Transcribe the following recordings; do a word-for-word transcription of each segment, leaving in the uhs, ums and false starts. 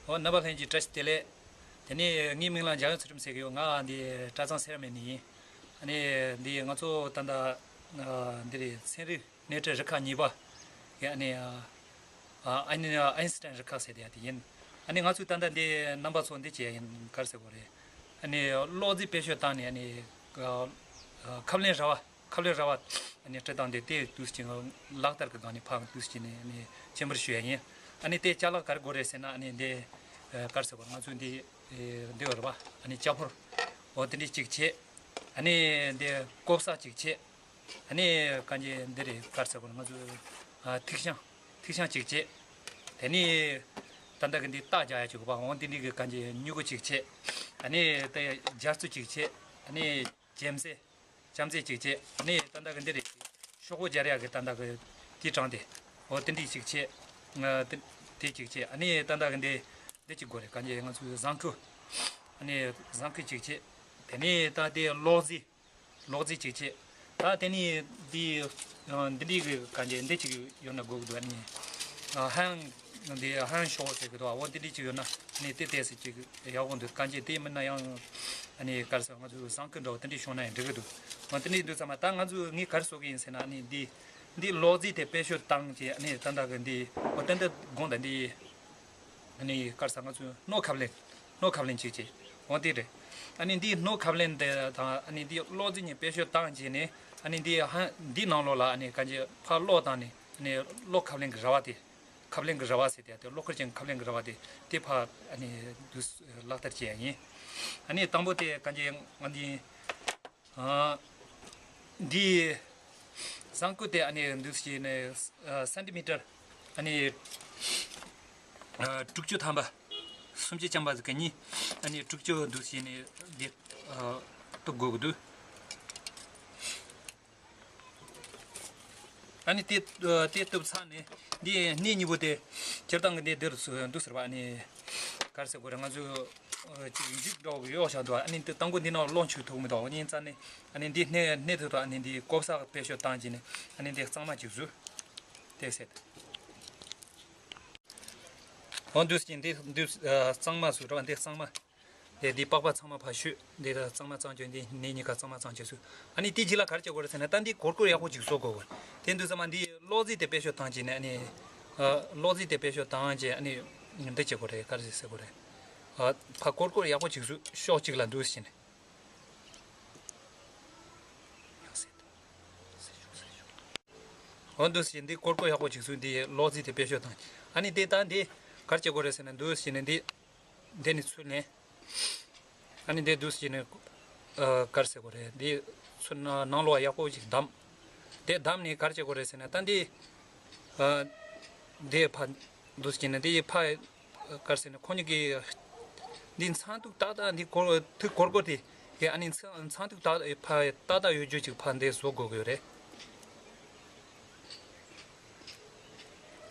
ཨོ། རྣམ་པ་ལྷན་རྒྱས་བཀྲ་ཤིས་བདེ་ལེགས། དེ་ནས་ངའི་མིང་ལ་འཇམ་དབྱངས་ཚུལ་ཁྲིམས་ཟེར་གི་ཡོད། ང་འདི་གྲྭ་ཚང་སེ་ར་སྨད་ནས་ཡིན། ཨ་ནི་འདི་ང་ཚོ་ད་ལྟ་འདི་རེད། ཚན་རིག་སྣེ་ཁྲིད་རུ་ཁག་གཉིས་པ་གི་ཨ་ནི་ཨ་ནི་ཨ་ཨིན་སི་ཊན་རུ་ཁག་ཟེར་དེ་ཡ་དེ་ཡིན། ཨ་ནི་ང་ཚོས་ད་ལྟ་འདི་རྣམ་པ་ཚོ་འདི་བྱས་ཡིན། ག་རེ་ཟེར་དགོས་རེད། ཨ་ནི་གློག་རྫས་བེད་སྤྱོད་བཏང་ནས་ཨ་ནི་ཁབ་ལེན་ར་བ། ཁབ་ལེན་ར་བ་ཨ་ནི་སྤྲད་སྟངས་དེ་དེ་དུས་ཀྱི་ལག་བསྟར་གྱི་སྒང་ནས་ཕར་དུས་ཀྱི་ནས་ཨ་ནི་སྤྱན་འབུལ་ཞུ་ཡ་ཡིན། ཨ་ནི་དེ་ཅ་ལག་ག་རེ་དགོས་རེད་ཟེར་ན། ཨ་ནི་འདི་ག་རེ་ཟེར་དགོས། ང་ཚོས་འདི་འདི་བར་བ་ཨ་ནི་ལྕགས་ཕོར་འོ་དེ་འདྲ་གཅིག་བྱས། ཨ་ནི་འདི་ལྐོག་ཟ་གཅིག་བྱས། ཨ་ནི་གང་ཅི་འདི་རེད། ག་རེ་ཟེར་དགོས། ང་ཚོས་ཐིག་ཤིང་ཐིག་ཤིང་གཅིག་བྱས། དེ་ནས་ད་ལྟ་གི་འདི་རྟ་རྒྱག་ཡ་གཅིག་པ་འོ་དེ་འདྲ་གི་གང་ཅི་མྱུ་གུ་གཅིག་བྱས། ཨ་ནི་དེ་རྒྱ་ཚོ་གཅིག་བྱས། ཨ་ནི་ལྕེམ་ཟས། ལྕམ་ཙེ་གཅིག་བྱས། ཨ་ནི་ད་ལྟ་གི་འདི་རེད། ཤོག་གུ་སྦྱར་ཡག་གི་ད་ལྟ་གི་དེ་དྲངས་ཏེ། འོ་དེ་འདྲ་གཅིག་བྱས། ང་དེ་དེ་གཅིག་བྱས། ཨ་ནི་ད་ལྟ་གི་འདི་འདི་གཅིག་དགོས་རེད། གང་ཅི་ང་ཚོའི་ཟངས་ཁུ། ཨ་ནི་ཟངས་ཁུ་གཅིག་བྱས། དེ་ནས་ད་དེ་གློག་རྫས། གློག་རྫས་གཅིག་བྱས། ད་དེ་ནས་འདི་འདི་འདྲའི་གི་གང་ཅི་འདི་གཅིག་ཡོད་ན་དགོས་ཀྱི་འདུག་ཨ་ནི་ཧང་འདི་ཧང་ཤོག་ཟེར་གི་འདུག་འོ་འདི་འདྲའི་གཅིག་ཡོད་ན་ཨ་ནི་དེ་ཏོག་ཙམ་གཅིག་ཡག་པོ་འདུག་གང་ཅི་དེ་མིན་ན་ཡང་ཨ་ནི་ག་རེ་ཟེར། ང་ཚོའི་ཟངས་ཁུ་འདྲ་བོ་དེ་འདྲ་བྱུང་ན་ཡང་འགྲིག་གི་འདུག་འོ་དེ་འདྲ་འདུག་ཙང་མ་ད་ང་ཚོས་ངས་ག་རེ་བཟོ་གི་ཡིན་ཟེར་ན། ཨ་ནི་འདི་འདི་གློག་རྫས་དེ་བེད་སྤྱོད་བཏང་བྱས། ཨ་ནི་ད་ལྟ་གི་འདི་འོ་ད་འདི་དགོང་དག་འདི་ཨ་ནི་ག་རེ་ཟེར། ང་ཚོའི་སྣོད་ཁབ་ལེན། སྣོད་ཁབ་ལེན་བྱེད་ཀྱི་འོ་དེ་རེད། ཨ་ནི་འདིའི་སྣོད་ཁབ་ལེན་དེ་དང་ཨ་ནི་འདིའི་གློག་རྫས་གཉིས་བེད་སྤྱོད་བཏང་བྱས་ནས། ཨ་ནི་འདིའི་ཧ་འདིའི་ནང་ལོགས་ལ་ཨ་ནི་གང་ཅི་ཕར་གློག་བཏང་ནས། ཨ་ནི་གློག་ཁབ་ལེན་གྱི་ར་བ་དེ། ཁབ་ལེན་གྱི་ར་བ་ཟེར་དེ་དེ་གློག་འཁོར་ཅན་ཁབ་ལེན་གྱི་ར་བ་དེ་དེ་ཕར་ཨ་ནི་འདུག་ལག་བསྟར་བྱེད་ཡ་ཡིན། ཨ་ནི་དང་པོ་དེ་གང་ཅི་ང་འདི་ཨ་འདི་ཟངས་ཁུ་དེ་ཨ་ནི་འདུག་བྱས་ནས་ཨ་སན་ཊི་མི་ཊར་ཨ་ནི་ཨ་དྲུག་ཅུ་ཐམ་པ། སུམ་ཅུ་ཐམ་པ་ཟིག་གི་གཉིས། ཨ་ནི་དྲུག་ཅུ་འདུག་བྱས་ནས་འདི་ཨ་གཏུབ་དགོས་ཀྱི་འདུག་ཨ་ནི་དེ་ཨ་དེ་གཏུབ་ཚར་ནས་འདི་སྣེ་གཉིས་པོ་དེ་སྤྱིར་བཏང་གི་འདི་འདིར་འདུག་ཟེར་བ། ཨ་ནི་ག་རེ་ཟེར་དགོས་རེད། ང་ཚོས་ཨ་ཅིག་འཇིགས་འདྲ་བོ་གཡོག་བཞག་འདུག་ཨ་ནི་འདི་དང་པོ་འདི་ནང་གློག་འཁྱུག་ཐུབ་མི་འདུག་འོ་ཡིན་ཙང་ནས་ཨ་ནི་འདི་སྣེ་སྣེ་ཐུབ་ཐུབ། ཨ་ནི་འདི་ལྐོག་ཟ་བེད་སྤྱོད་བཏང་བྱས་ནས་ཨ་ནི་འདི་གཙང་མ་ཅིག་བཟོས། དེ་ཟེར། འོ་འདུག་སེ་འདི་འདི་ཨ་གཙང་མ་བཟོས་ར་བ། འདི་གཙང་མ། དེ་འདི་པགས་པ་ཚང་མ་ཕར་བཤུས། འདི་ལ་གཙང་མ་གཙང་བྱས། འདི་སྣེ་གཉིས་ཀ་གཙང་མ་གཙང་བྱས་བཟོས། ཨ་ནི་དེ་རྗེས་ལ་ག་རེ་བྱེད་དགོས་རེད་ཟེར་ན། ད་འདི་སྒོར་སྒོར་ཡག་པོ་ཅིག་བཟོ་དགོས་གོ། དེ་འདུག་ཙང་མ་འདི་གློག་རྫས་དེ་བེད་སྤྱོད་བཏང་བྱས་ནས། ཨ་ནི་ཨ་གློག་རྫས་དེ་བེད་སྤྱོད་བཏང་བྱས། ཨ་ནི་འདི་བྱེད་དགོས་རེད། ག་རེ་ཟེར་དགོས་རེད། ཨ་ཕར་སྒོར་སྒོར་ཡག་པོ་ཅིག་བཟོས། ཕྱོགས་གཅིག་ལ་འདུག་སེ་བྱས་ནས། འོ་འདུག་སེ་འདི་སྒོར་སྒོར་ཡག་པོ་ཅིག་བཟོས། འདི་གློག་རྫས་དེ་བེད་སྤྱོད་བཏང་། ཨ་ནི་དེ་ད་འདི་ག་རེ་བྱེད་དགོས་རེད་ཟེར་ན། འདུག་སེ་ནས་འདི་འདི་ནས་ཚུར་ནས། ཨ་ནི་འདི་འདུག་སེ་ནས་ཨ་ག་རེ་ཟེར་དགོས་རེད། འདི་ཚུར་ནང་ལོགས་ཡག་པོ་ཅིག་བསྡམས། དེ་བསྡམས་ནས་ག་རེ་བྱེད་དགོས་རེད་ཟེར་ན། ད་འདི་ཨ་འདི་ཕར་འདུག་སེ་ནས་འདི་ཕར་ག་རེ་ཟེར་ན། ཁོ་གཉིས་ཀྱི་འདི་ཚངས་ཐིག་ཏག་ཏག་འདི་སྒོར་ཐིག་སྒོར་སྒོར་དེ་གི་ཨ་ནི་ཚངས་ཚངས་ཐིག་ཏག་ཕར་ཏག་ཏག་ཡོད་རྒྱུ་ཅིག་ཕར་འདི་བཟོ་དགོས་ཀྱི་ཡོད་རེད།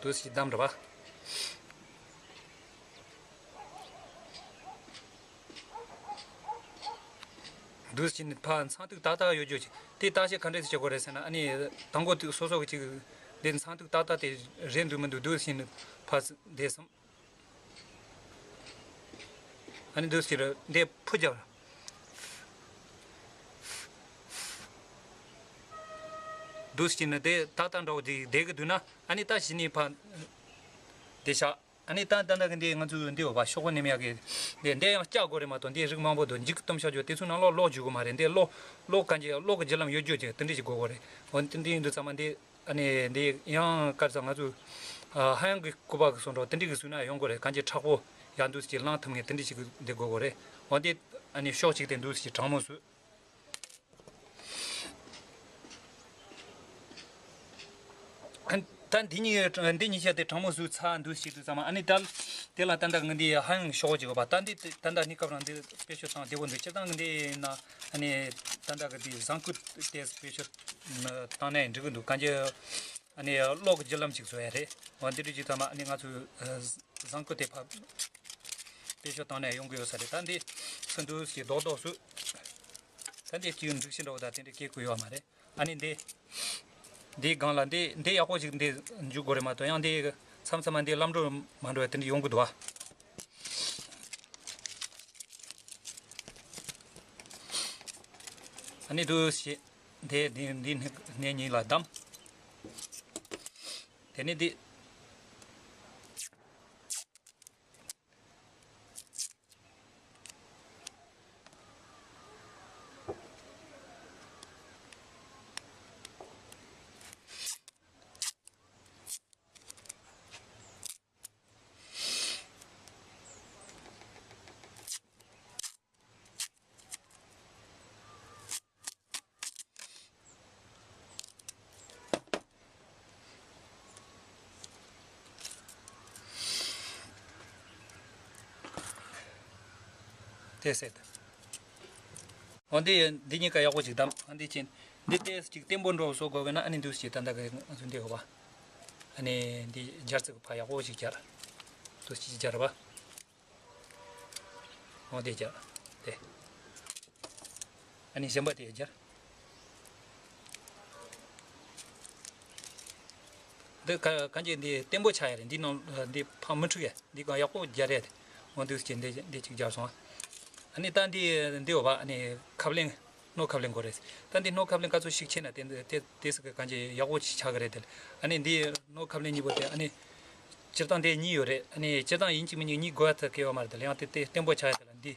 འདུག་སེ་བསྡམས་རེད་པ། འདུག་སེ་ནས་ཕར་ཚངས་ཐིག་ཏག་ཏག་ཡོད་རྒྱུ་ཅིག་དེ་བརྟག་དཔྱད་ག་འདྲས་བྱེད་དགོས་རེད་ཟེར་ན། ཨ་ནི་དང་པོ་དེ་སོ་སོ་གི་ཅིག་འདི་ཚངས་ཐིག་ཏག་ཏག་དེ་རེད་འདུག་མི་འདུག་འདུག་སེ་ནས་ཕར་འདི་བསམ། ཨ་ནི་འདུག་སེ་ར་འདི་ཕུ་རྒྱབ། འདུག་སེ་ནས་དེ་ཏག་ཏག་འདྲ་བོ་དེ་བསྡད་ཀྱི་འདུག་ན། ཨ་ནི་ད་གཞི་ནས་ཕར་འདི་བཞག་ཨ་ནི་ད་ད་ལྟ་གི་འདི་ང་ཚོས་འདི་འོ་བ་ཤོག་བུ་ནེམ་ཡག་གི་འདི་འདི་ཡང་བཀྱག་དགོས་རེད་མ་གཏོགས། འདི་རིགས་མང་པོ་འདུག་འཇིག་གཏུམ་ཤ་རྒྱུ་དེ་ཚོའི་ནང་ལོགས་གློག་འཇུག་གི་མ་རེད། འདི་གློག་གློག་གང་ཅི་གློག་གི་བརྒྱུད་ལམ་ཡོད་རྒྱུ་ཅིག་དེ་འདྲ་ཞིག་དགོས་གོ་རེད། འོ་དེ་འདྲ་ཡིན་དུས་ཙམ་མ་འདི་ཨ་ནི་འདི་ཡང་ག་རེ་ཟ། ང་ཚོས་ཧ་ཡང་གི་སྐུད་པ་གི་སོ་འདྲ་དེ་འདྲ་གི་བཟོས་ན་ཡོང་གོ་རེད། གང་ཅི་མཁྲེགས་པོ་ཡག་འདུག་ཅིག་ལངས་ཐུབ་ངེས་དེ་འདྲ་ཞིག་འདི་དགོས་གོ་རེད། འོ་འདི་ཨ་ནི་ཤོག་ཅིག་དེ་འདུག་ཅིག་གྲང་མོ་བཟོས། ད་འདི་གཉིས་འདི་གཉིས་ཆ་དེ་གྲང་མོ་བཟོས་ཚར་འདུག་ཞིག་དུས་ཙམ་མ། ཨ་ནི་ད་དེ་ལ་ད་ལྟ་ངས་འདི་ཧ་ཡང་ཤོག་ཅིག་ཡོད་པ། ད་འདི་ད་ལྟ་གནས་སྐབས་རང་འདི་བེད་སྤྱོད་བཏང་བདེ་པོ་འདུག་སྤྱིར་བཏང་གི་འདི་ན་ཨ་ནི་ད་ལྟ་གི་འདི་ཟངས་སྐུད་དེ་བེད་སྤྱོད་བཏང་ནའི་འགྲིག་གི་འདུག་གང་ཅི་ཨ་ནི་གློག་གི་བརྒྱུད་ལམ་ཅིག་བཟོ་ཡ་རེད། འོ་འདི་འདྲ་ཅིག་ཙམ་མ། ཨ་ནི་ང་ཚོས་ཟངས་སྐུད་དེ་ཕར་བེད་སྤྱོད་བཏང་ནའི་ཡོང་གི་ཡོད་ས་རེད། ད་འདི་ཚུར་འདུག་ཞིག་རྡོག་རྡོག་བཟོས། ད་འདི་ཅིག་འབྲུག་ཤི་འདྲ་བོ་དང་དེ་འདྲ་སྐྱེ་དགོས་ཡོད་མ་རེད། ཨ་ནི་འདི་འདིའི་སྒང་ལ་འདི་འདི་ཡག་པོ་ཞིག་འདི་འཇུག་དགོས་རེད་མ་གཏོགས། ཡང་འདི་མཚམས་མཚམས་མ་འདི་ལམ་འགྲོ་མ་འགྲོ་བ་དེ་འདྲ་ཡོང་གི་འདུག་ཨ། ཨ་ནི་འདུག་བྱས། དེ་འདི་འདི་སྣེ་སྣེ་གཉིས་ལ་བསྡམས། དེ་ནས་འདི། དེ་ཟེར། འོ་འདི་འདི་གཉིས་ཀ་ཡག་པོ་ཅིག་བསྡམས། འོ་འདི་ཅན་འདི་ཏོག་ཙམ་ཅིག་བརྟན་པོ་འགྲོ་བཟོ་དགོས་པས་ན། ཨ་ནི་འདུག་སེ་ད་ལྟ་གི་ང་ཚོ་འདི་འོ་བ། ཨ་ནི་འདི་སྦྱར་ཚིག་ཕར་ཡག་པོ་ཅིག་སྦྱར། འདུག་སེ་སྦྱར་བ། འོ་དེ་རྒྱག་དེ། ཨ་ནི་གཞན་པ་དེ་རྒྱག་འདི་ག་གང་ཅི་འདི་བརྟན་པོ་ཆགས་ཡ་རེད། འདི་ནང་འདི་ཕར་མི་འཁྲུག་ཡ། འདི་གང་ཡག་པོ་རྒྱག་རེད། འོ་འདུག་སེ་འདི་འདི་གཅིག་རྒྱག་སོང་། ཨ་ནི་ད་འདི་འདི་འོ་བ། ཨ་ནི་ཁབ་ལེན། སྣོད་ཁབ་ལེན་དགོས་རེད། ད་འདི་སྣོད་ཁབ་ལེན་ག་ཚོད་ཞིག་ཆེ་ན་དེ་དེ་དེ་སི་གི་གང་ཅི་ཡག་པོ་ཞིག་ཆགས་ཀྱི་རེད་དེ། ཨ་ནི་འདི་སྣོད་ཁབ་ལེན་གཉིས་པོ་དེ། ཨ་ནི་སྤྱིར་བཏང་དེ་གཉིས་ཡོད་རེད། ཨ་ནི་སྤྱིར་བཏང་ཡིན་གཅིག་མིན་གཉིས་གཉིས་དགོས་ཐག་གི་ཡོད་མ་རེད་དེ། ཡང་དེ་དེ་བརྟན་པོ་ཆགས་ཡ་དེ་ལ་འདི་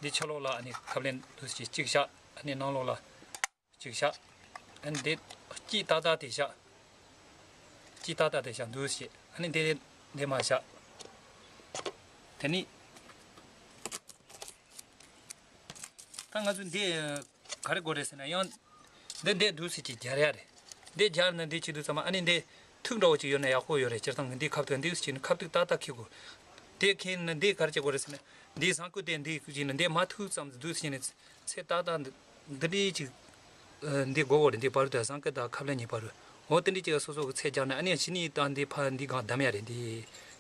འདི་ཕྱི་ལོགས་ལ་ཨ་ནི་ཁབ་ལེན་འདུག་སེ་གཅིག་བཞག་ཨ་ནི་ནང་ལོགས་ལ་གཅིག་བཞག་ཨ་ནི་འདི་དཀྱིལ་ཏག་ཏག་དེ་བཞག་དཀྱིལ་ཏག་ཏག་དེ་བཞག་འདུག་སེ། ཨ་ནི་འདི་འདི་མ་བཞག་དེ་ནི། ད་ང་ཚོ་འདི་ག་རེ་དགོས་རེད་ཟེར་ན། ཡང་འདི་འདི་འདུག་སེ་ཅིག་སྦྱར་ཡ་རེད། འདི་སྦྱར་ན་འདི་བྱེད་དུས་ཙམ་པ། ཨ་ནི་འདི་ཐིག་འདྲ་བོ་ཅིག་ཡོད་ན་ཡག་པོ་ཡོད་རེད། སྤྱིར་བཏང་གི་འདི་ཁ་ཐུག་འདུག་སེ་བྱས་ནས་ཁ་ཐུག་ཏག་ཏག་འཁྱེར་དགོས། དེ་འཁྱེར་ན་འདི་ག་རེ་བྱེད་དགོས་རེད་ཟེར་ན། འདི་ཟངས་སྐུད་དེ་འདི་བྱས་ནས་འདི་མ་ཐུག་ཙམ་འདུག་སེ་བྱས་ནས་ཚད་ཏག་ཏག་འདི་འདི་འདྲའི་ཅིག་འདི་དགོས་དགོས་རེད། འདི་བར་དུ་ཟངས་སྐུད་དང་ཁབ་ལེན་གཉིས་བར་དུ། འོ་དེ་འདྲའི་ཅིག་སོ་སོ་གི་ཚད་སྦྱར་ནས། ཨ་ནི་གཞི་ནས་ད་འདི་ཕར་འདི་སྒང་བསྡམ་ཡ་རེད། འདི་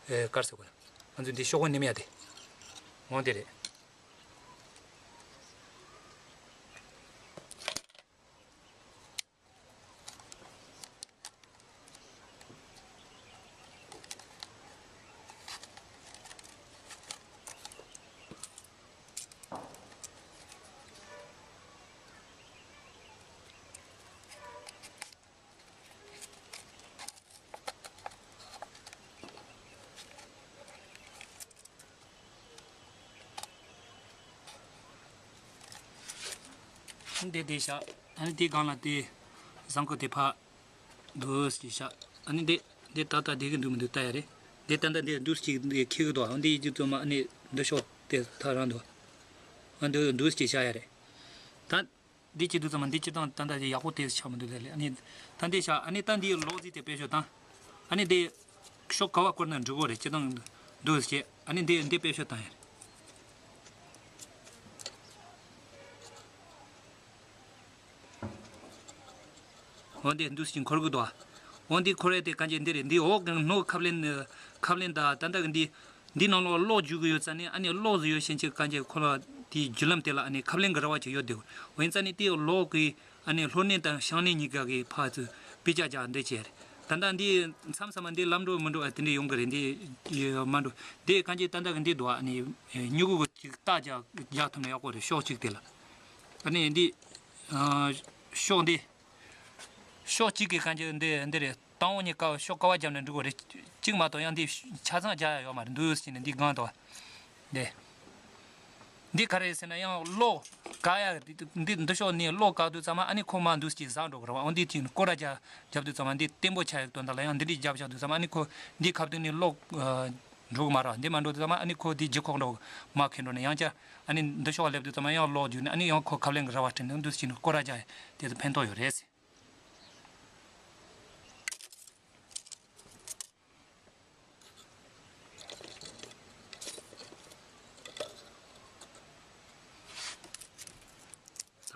ག་རེ་ཟེར་དགོས་རེད། ང་ཚོ་འདི་ཤོག་གུ་ནེམ་ཡ་དེ། འོ་དེ་རེད། འདི་འདི་བཞག་ཨ་ནི་འདི་སྒང་ལ་དེ་ཟངས་སྐུད་དེ་ཕར་འདུག་སེ་བཞག་ཨ་ནི་འདི་འདི་ཏག་ཏག་བསྡད་ཀྱི་འདུག་མི་འདུག་ལྟ་ཡ་རེད། འདི་ད་ལྟ་འདི་འདུག་སེ་འཁྱེར་གྱི་འདུག་འདི་ཡི་དུས་ཙམ་པ། ཨ་ནི་འདི་ཕྱོགས་དེ་ཐག་རང་འདུག་ཨ་འདི་འདུག་སེ་བཞག་ཡ་རེད། ད་འདི་བྱེད་དུས་ཙམ་པ་འདི་སྤྱིར་བཏང་ད་ལྟ་ཡག་པོ་དེ་ཆགས་མི་འདུག་ལ། ཨ་ནི་ད་འདི་བཞག་ཨ་ནི་ད་འདི་ལོག་རྫི་དེ་དཔེ་ཤོད་དང་། ཨ་ནི་འདི་ཤོག་ག་བ་བསྐོར་ན་འགྲིག་གོ་རེད། སྤྱིར་བཏང་འདུག་ཟེར་བྱས། ཨ་ནི་འདི་འདི་དཔེ་ཤོད་བཏང་ཡ་རེད། འོ་འདི་འདུག་སེ་འཁོར་གི་འདུག་འོ་འདི་འཁོར་ཡ་དེ་གང་ཅི་འདི་རེད། འདི་འོག་གི་སྣོད་ཁབ་ལེན་ཁབ་ལེན་དང་ད་ལྟ་གི་འདི། འདི་ནང་ལོགས་གློག་འཇུག་གི་ཡོད་ཙང་ནི། ཨ་ནི་གློག་ཟེར་ཡོད་ཤེས་ཅིག་གང་ཅི་ཁོ་ལ་དེའི་བརྒྱུད་ལམ་དེ་ལ་ཨ་ནི་ཁབ་ལེན་གྱི་རེ་བ་ཅིག་ཡོད་དེ། འོ་ཡིན་ཙང་ནི་དེའི་གློག་གི་ཨ་ནི་ལྷོ་སྣེ་དང་བྱང་སྣེ་གཉིས་ཀ་གི་ཕར་ཚུར་དཔེ་ཆ་རྒྱག་འདི་བྱས་རེད། ད་ལྟ་འདི་མཚམས་མཚམས་མ་འདི་ལམ་འགྲོ་མི་འགྲོ་ཨ་དེ་འདྲ་ཡོང་གི་རེད། འདི་མ་འགྲོ། འདི་གང་ཅི་ད་ལྟ་གི་འདི་འདུག་ཨ་ནི་སྨྱུ་གུ་གི་ཅིག་རྟགས་རྒྱག་རྒྱག་ཐུབ་ན་ཡག་པོ་རེད། ཕྱོགས་གཅིག་དེ་ལ། ཨ་ནི་འདི་ཕྱོགས་འདི་ཕྱོགས་གཅིག་གི་གང་ཅི་འདི་འདི་རེད། སྟེང་འོག་གཉིས་ཀ་ཤོག་ཀ་བ་བརྒྱབ་ནས་འགྲིག་གོ་རེད། གཅིག་མ་གཏོགས་ཡང་འདི་ཆ་ཚང་རྒྱག་ཡ་ཡོད་མ་རེད། འདུག་སེ་བྱས་ནས་འདི་སྒང་དུ་འདི། འདི་ག་རེ་ཟེར་ན་ཡང་གློག་བཀག་ཡ་འདི་འདི་ཕྱོགས་ནས་གློག་བཀག་དུས་ཙམ་པ་ཨ་ནི་ཁོ་མར་འདུག་སེ་ཟག་འགྲོ་གི་རེད་པ། འོ་འདི་དེ་སྐོར་ར་རྒྱག་རྒྱབ་དུས་ཙམ་པ་འདི་བརྟན་པོ་ཆགས་ཡག་དོན་དག་ལ་ཡང་འདི་འདྲའི་རྒྱབ་བཞག་དུས་ཙམ་པ་ཨ་ནི་ཁོ་འདི་ཁ་ཐུག་ནས་གློག་འགྲོ་གི་མ་རེད། འདི་མ་འགྲོ་དུས་ཙམ་པ་ཨ་ནི་ཁོ་འདི་ལྗིད་ཁོག་འགྲོ་གི་མར་ཁེངས་འགྲོ་ནས། ཡང་བསྐྱར་ཨ་ནི་འདི་ཕྱོགས་སླེབས་དུས་ཙམ་པ་ཡང་གློག་འཇུག་ནས་ཨ་ནི་ཡང་ཁོ་ཁབ་ལེན་གྱི་རེ་བ་དྲན་ནས་འདུག་སེ་བྱས་ནས་སྐོར་ར་རྒྱག་ཡ་དེ་ཚོ་ཕན་ཐོགས་ཡོད་རེད།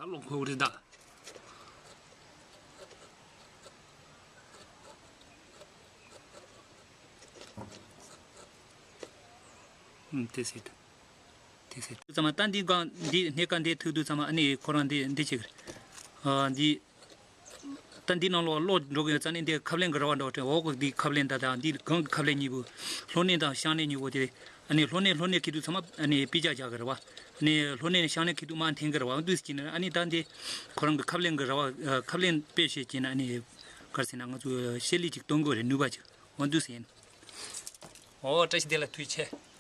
ད་ལོག་ཁོ་རེད་ད། ཨུམ། དེ་ཟེར། དེ་ཟེར། ཚང་མ་ད་འདི་སྒང་འདི་སྣེ་ཁ་འདི་ཐུག་དུས་ཚང་མ་ཨ་ནི་ཁོ་རང་འདི་འདི་བྱེད་གི་རེད། ཨ་འདི། ད་འདི་ནང་ལོགས་གློག་འགྲོ་གི་ཡོད་ཙང་ནི་འདི་ཁབ་ལེན་གྱི་རེ་བ་འདྲ་བོ་དྲན། འོག་གི་འདི་ཁབ་ལེན་ད་ད་འདི་སྒང་གི་ཁབ་ལེན་གཉིས་པོ། ལྷོ་སྣེ་དང་བྱང་སྣེ་གཉིས་པོ་དེ། ཨ་ནི་སློབ་གནས་སློབ་གནས་ཁེ་དུ་ཚང་མ་ཨ་ནི་དཔེ་ཆ་རྒྱག་གི་རེད་བ། ཨ་ནི་སློབ་གནས་ནས་ཤག་ལེན་ཁེ་དུ་མ་འཐེན་གི་རེད་བ། འདུག་སེ་བྱས་ནས་ཨ་ནི་ད་འདི་ཁོ་རང་གི་ཁབ་ལེན་གི་རེད་བ། ཁབ་ལེན་དཔེ་བྱས་བྱས་ན་ཨ་ནི་ག་རེ་ཟེར་ན་ང་ཚོ་ཤེལ་ལི་ཅིག་གཏོང་དགོས་རེད། ནུས་པ་ཅིག་འོ་འདུག་སེ་ཡིན། འོ་བཀྲ་ཤིས་བདེ་ལེགས། ཐུགས་རྗེ་ཆེ།